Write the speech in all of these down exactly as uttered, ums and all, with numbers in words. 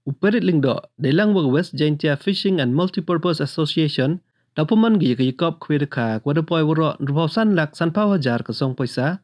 u Perit Lyngdoh, deilang wa ka West Jaintia Fishing and Multipurpose Association, da pynman ki ya ka yakop khwe dakha, ka wa da poi waroh hynriewphaw san lak sanphaw hajar ka song poisa.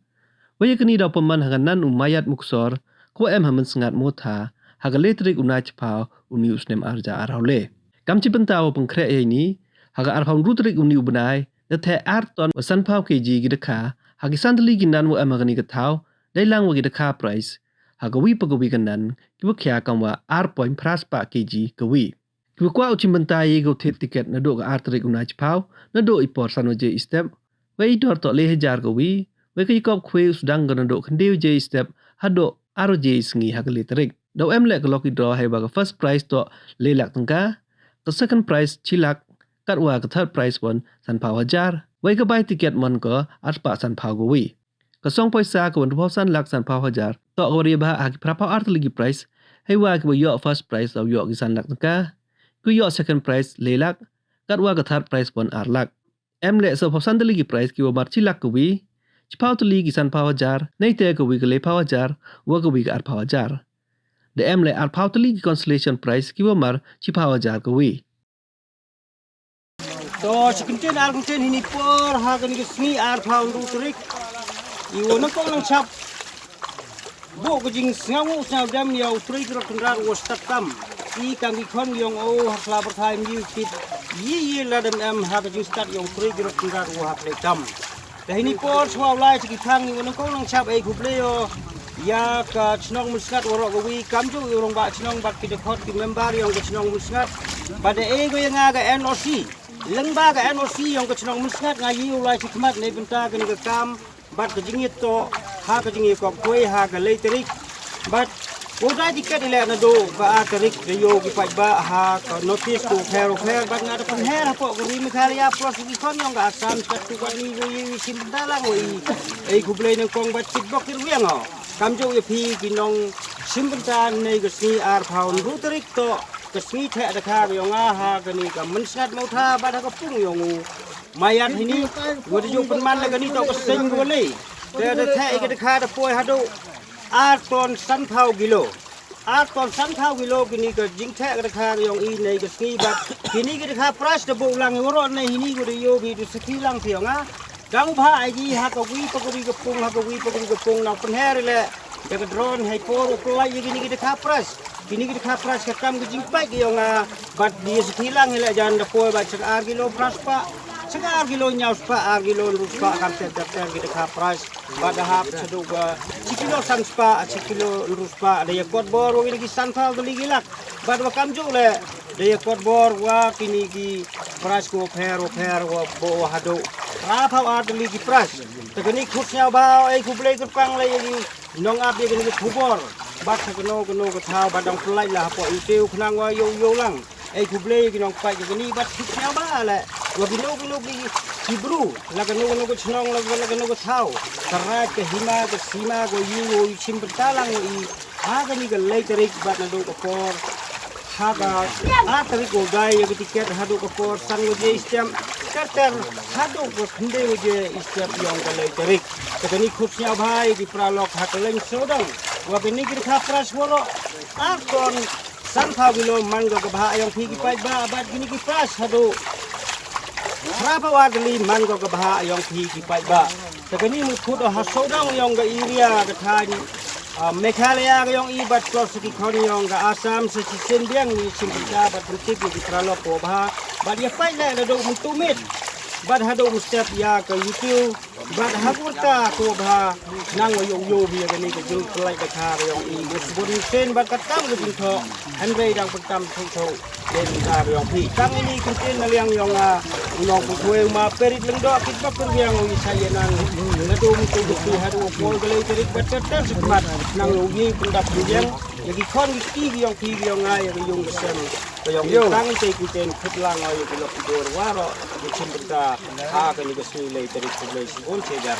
Wa ya kani da pynman ha ka nan u Mayat Muksor, ka wa em ha Mynsngat Mawtha, ha ka le tarik u Naichiphaw, u ni u snem ar hajar arphaw le. Kam chibynta wa pynkhreh ya ini, ha ka arphaw ynru tarik u ni u bnai, da theh ar ton wa sanphaw kg ki dakha, ha ki san tylli ki nan wa em ha kani ka thaw, deilang wa ki dakha prize, ha ka wi pa ka wi ka nan, ki wa khia kam wa ar point phra spah kg ka wi. Ki wa kwah u chimbynta ya ka u thied tiket naduh ka ar tarik u Naichiphaw, naduh i por san waje i step, wa i dor toh le hajar ka wi, wa ka yakop khwe u sdang ka naduh khyndai waje i step, haduh ar waje i sngi ha ka le tarik. Da em le ka lucky draw hei wa ka first prize toh le lak tyngka, ka second prize chi lak, katwa ka third prize wan sanphaw hajar, wa ka bai tiket man ka ar spah sanphaw ka wi. Ka song poisa ka wan hynriewphaw san lak sanphaw hajar, toh ka wa da ya bha ha ki phraphaw ar tylli ki prize, hei wa ki wa yoh first prize da yoh ki san lak tyngka, ki yoh second prize le lak, katwa ka third prize wan ar lak. Em le sawphaw san tylli ki prize ki wa mar chi lak ka wi, chiphaw tylli ki sanphaw hajar, neite ka wi ka lephaw hajar, wa ka wi ka arphaw hajar. Da em le arphaw tylli ki consolation prize ki wa mar chiphaw hajar ka wi. To, chi kyntien ar kyntien hini por, ha kani ka sngi arphaw ynru tarik. I wa nangkong nangchap. Booh ka jingsngew sngewdem ya u Trai Kirot Kynrad wa stad tam. I tang ki khon yong o ha sla pyrthai ym ye u tip. Ye ye lada em ha ka jingstad ya u Trai Kirot Kynrad wa ha khlei tam. Da hini por chwa u lai chi ki thang i wa nangkong nangchap, e khublei o ya ka chnong Mynsngat waroh ka wi, kamjooh i u rangbah chnong bad ki dkhot ki member yong ka chnong Mynsngat. Bad da e ko ya nga ka N O C. Lyngba ka N O C yong ka chnong Mynsngat nga ye u lai chi khmat neibynta kani ka kam. Bad ka jingyatoh ha ka jingyakop khwe ha ka le tarik. Bad u dai tiket i le naduh ka ar tarik da yoh ki paidbah ha ka notice ko pher pher, bad nga da pynher hapoh ka ri Meghalaya plus ki khon yong ka Assam, kat tu ka ni ko ye i chimbynta lang wa i. E khublei nangkong bad chit bok kyrwiang o. Kamjooh ya phi ki nongchimbynta, nei ka sngi arphaw ynru tarik toh ka sngi theh dakha ka yong nga ha kani ka Mynsngat Mawtha bad ha ka pung yong u Mayat hini, wa da ju pynman la kani toh ka seng ka wa le. Te da theh i ka dakha da poi haduh ar ton sanphaw kilo. Ar ton sanphaw kilo kini ka jingtheh ka dakha ka yong i nei ka sngi bad kini ka dakha prize da booh lang i waroh nei hini, ko da yoh phi da sakhi lang phi yong nga. Dang bha ai ki ha ka wi pa ka wi ka pung, ha ka wi pa ka wi ka pung, nang pynher i le da ka drone hei por u pynlait ya kini ka dakha prize. Kini ki dakha prize ka kam ka jingpait ka yong nga, bad da sakhi lang i le jan da poi bad cha ka ar kilo phra spah, cha ka ar kilo ynñiaw spah, ar kilo ynru spah, kam ter ter ter ki dakha prize. Bad da hap cha du ka chi kilo san spah, chi kilo ynru spah, da ya kot bor wa kini ki sanphaw tylli ki lak. Bad wa kamjooh le da ya kot bor wa kini ki prize ko pher wa pher wa booh haduh phraphaw ar tylli ki prize. Te kani khut sngewbha, e khublei kyrpang le ya ki nongap ya kani ka khubor. Bad sa kano kano ka thaw bad dang pynlait la hapoh YouTube khnang wa yoh yoh lang. E khublei ki nongpait ya kani bad khut sngewbha le wa kino kino ki, ki bru la kano kano ka chnong, la, la kano ka thaw, ka raij ka hima ka sima ko ye u chimbynta lang wa i ha kani ka le tarik bad naduh ka por. Ha ka ar tarik ko dai ya ka tiket haduh ka por san waje i step, ter ter haduh ka khyndai waje i step yong ka le tarik. Te kani khut sngewbha ya ki paralok ha ka leng sawdong wa kini ki dakha prize waroh ar ton sanphaw kilo man ko ka bhah yong phi ki paidbah, bad kini ki prize haduh phraphaw ar tylli man ko ka bhah yong phi ki paidbah. Te kani mut khut ha sawdong yong ka area ka thaiñ, ah, Meghalaya ka yong i bad kor sa ki khon yong ka Assam sa chisien biang i chimbynta bad pyntip ya ki paralok ko bha. Bad ya pait le naduh mynta miet bad haduh mynstep ya ka YouTube. Bad ha ka rta ko bha nang wa yoh yoh phi ya kani ka jingpynlait dakha ka yong i, bus bun sien bad katkam ka jingthoh, hynrei dang pyntam thoh thoh. Dei bynta ka yong phi. Tang ini kyntien na liang yong nga, u nongpynkhwe u Ma Perit Lyngdoh, kit bok kyrwiang u i sa ya nang. Nga dum tu tu haduh u por ka le tarik bad ter ter sa khmat, nang u ye pyndap kyrwiang ya ki khon ki kti ki yong phi ki yong nga, ya ka yung ka sem ka yong i. Tang ini kyntien khut lang o ya ki lok ki dor waroh, ki chimbynta ha kani ka sngi le tarik, khublei chibun chi hajar.